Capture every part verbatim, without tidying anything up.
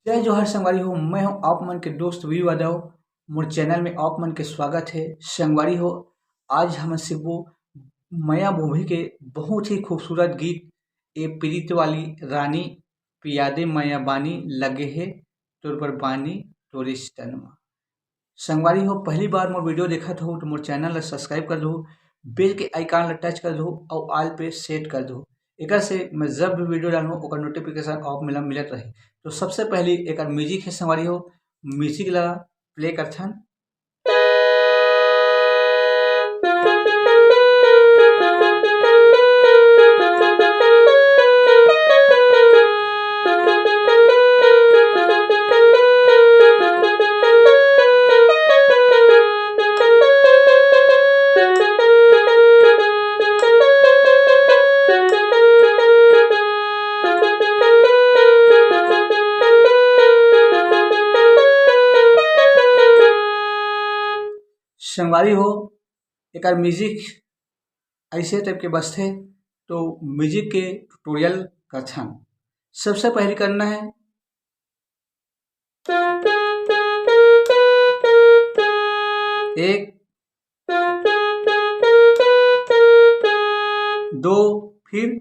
जय जोहार संगवारी हो, मैं हूं आप मन के दोस्त वी यादव। मोर चैनल में आप मन के स्वागत है। संगवारी हो, आज हम सीखबो मया मूवी के बहुत ही खूबसूरत गीत, ए पीरित वाली रानी, पियादे मया बानी, लगे हे तोर बर बानी तोरे तन मा। संगवारी हो, पहली बार मोर वीडियो देखत हो तो मोर चैनल ला सब्सक्राइब कर दो, बेल के आइकन ला टच कर दो और ऑल पे सेट कर दो। एकर से मैं जब भी वीडियो डालूँ ओकर नोटिफिकेशन आप मन ला मिलत रही। तो सबसे पहले एकर म्यूजिक है संगवारी हो, म्यूजिक ला प्ले करथन। संगवारी हो, एकर म्यूजिक ऐसे टाइप के बजथे, तो म्यूजिक के ट्यूटोरियल करथन। सबसे पहले करना है एक, दो, फिर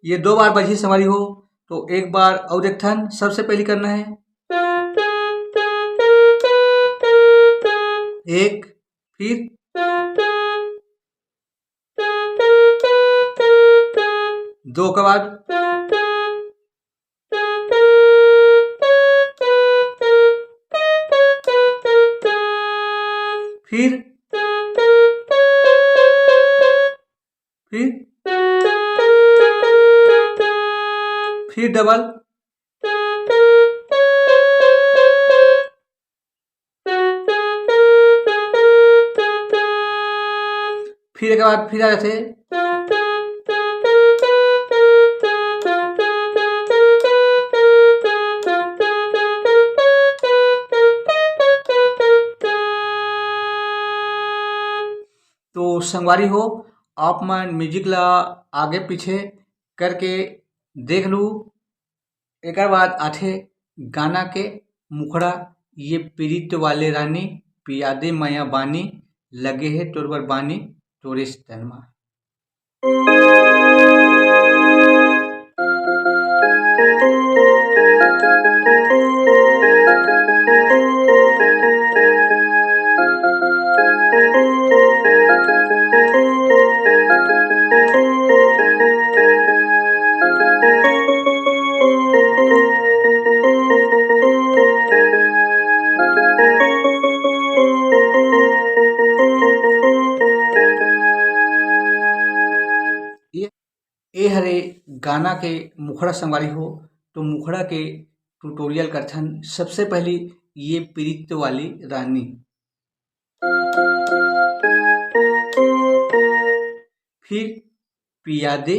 ये दो बार बजही संगवारी हो, तो एक बार और एक ठन सबसे पहले करना है, एक, फिर दो के बाद, फिर फिर फिर डबल, फिर एक बार फिर आ जाते। तो संगवारी हो, आप मन म्यूजिक ला आगे पीछे करके देख लू। एकर बाद आथे गाना के मुखड़ा, ये पीरित वाले रानी, पियादे मया बानी, लगे हे तोर बर बानी, तोरे तन मा। ए हरे गाना के मुखड़ा संगवारी हो, तो मुखड़ा के ट्यूटोरियल करथन। सबसे पहली ये पीरित वाली रानी, फिर पियादे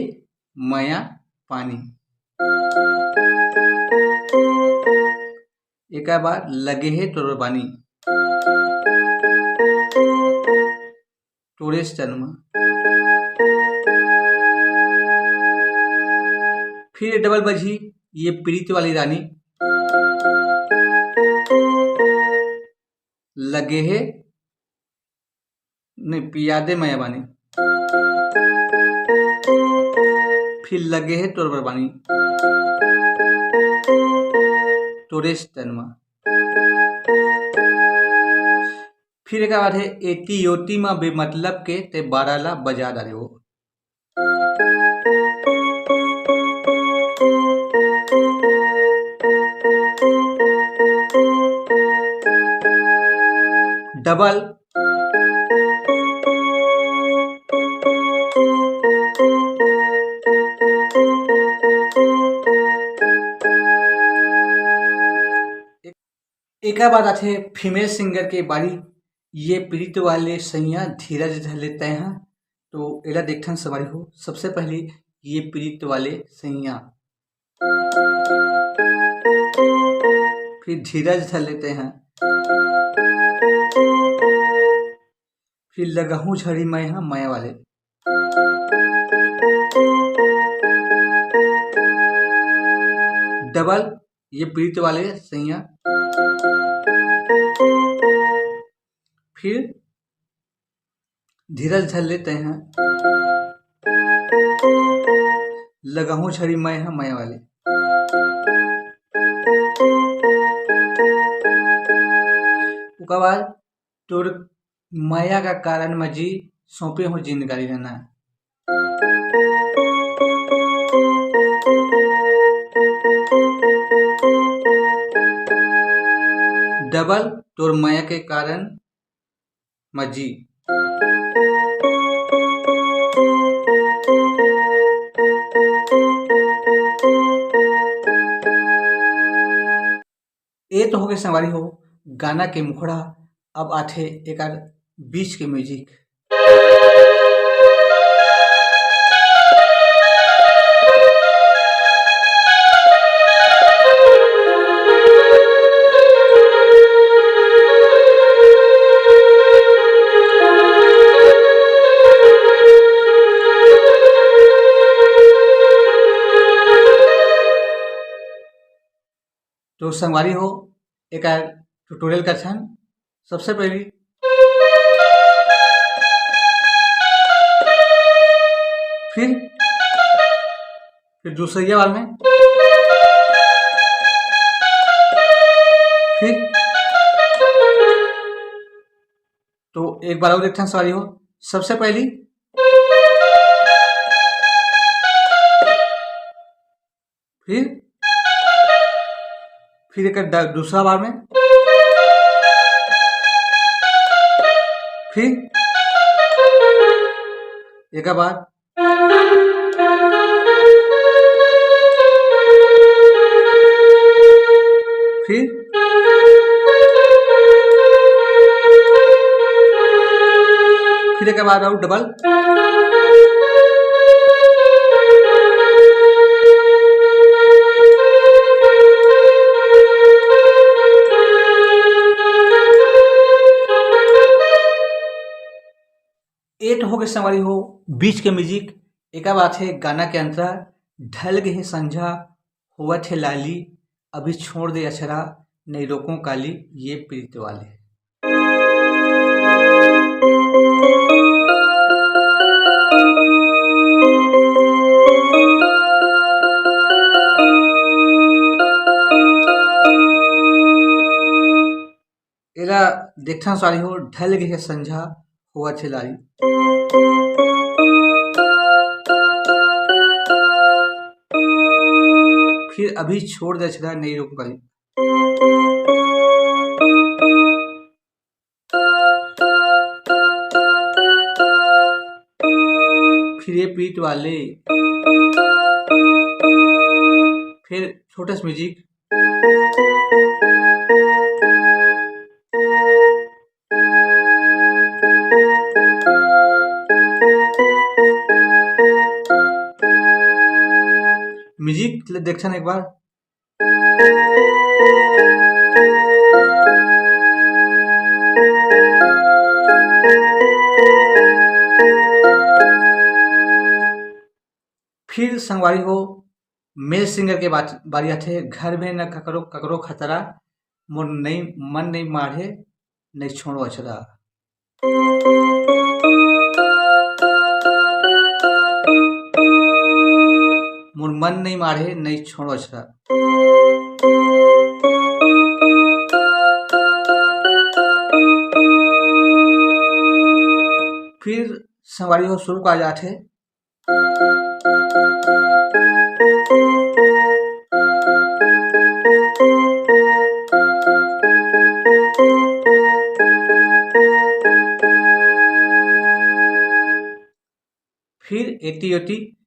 मया पानी, एक बार लगे हे तोर बानी, तोरे तन मा। फिर डबल बजही, ये पीरित वाली रानी, लगे हे, नहीं, पियादे मया बानी, फिर लगे हे तोर बर बानी, तोरे तन मा। फिर एक बात है, एती ओती मा बेमतलब के ते बारा ला बजा डारे हो। डबल। एकर बाद आथे फीमेल सिंगर के बारी, ये पीरित वाले सैया धीरज धर ले तैं हा। तो एला देखथन संगवारी हो, सबसे पहले ये पीरित वाले सैया, फिर धीरज धर ले तैं हा, फिर लगहूँ झड़ी मैं हा मया वाले। डबल, ये प्रीत वाले सैया। फिर धीरज धर ले तैं हा, लगहूँ झड़ी मैं हा मया वाले। ओकर बाद तोर मया का कारण म जी, सौंपे हो जिनगारी रहना। डबल, तोर मया के कारण म जी। ए तो होगे संगवारी हो गाना के मुखड़ा। अब आथे एकर बीच के म्यूजिक। तो संगवारी हो, एकर ट्यूटोरियल करथन। सबसे पहली फिर, फिर दूसरा ये वाला में, फिर तो एक बार और देखथन संगवारी हो। सबसे पहली फिर, फिर एक ड-, दूसरा बार में, फिर एक बार, फिर, फिर एक बार और डबल। ए तो होगे संगवारी हो बीच के म्यूजिक। एकर बाद हे गाना के अंतरा, ढल गे हे संझा, होवत हे लाली, अभी छोड़ दे अछरा, नहीं रोको काली, ये प्रीत वाले। एला देखथन संगवारी हो, ढल गे हे संझा, होवत हे लाली। फिर अभी छोड़ दे अछरा, नहीं रोको काली। फिर ये प्रीत वाले, फिर छोटे से म्यूजिक। म्यूजिक ल-, देखथन एक बार। फिर संगवारी हो, मेल सिंगर के बात, बारी आथे। घर में न ककरो, ककरो खतरा, मोर नई, मन नई माढ़े, नई छोड़ो अचरा। मोर मन नई माढ़े, नई छोड़ो अचरा। फिर संगवारी हो, शुरू का जात हे। फिर एटी ओटी।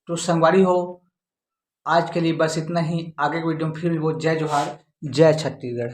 तो संगवारी हो, आज के लिए बस इतना ही। आगे के वीडियो में फिर मिलबो। जय जोहार, जय छत्तीसगढ़।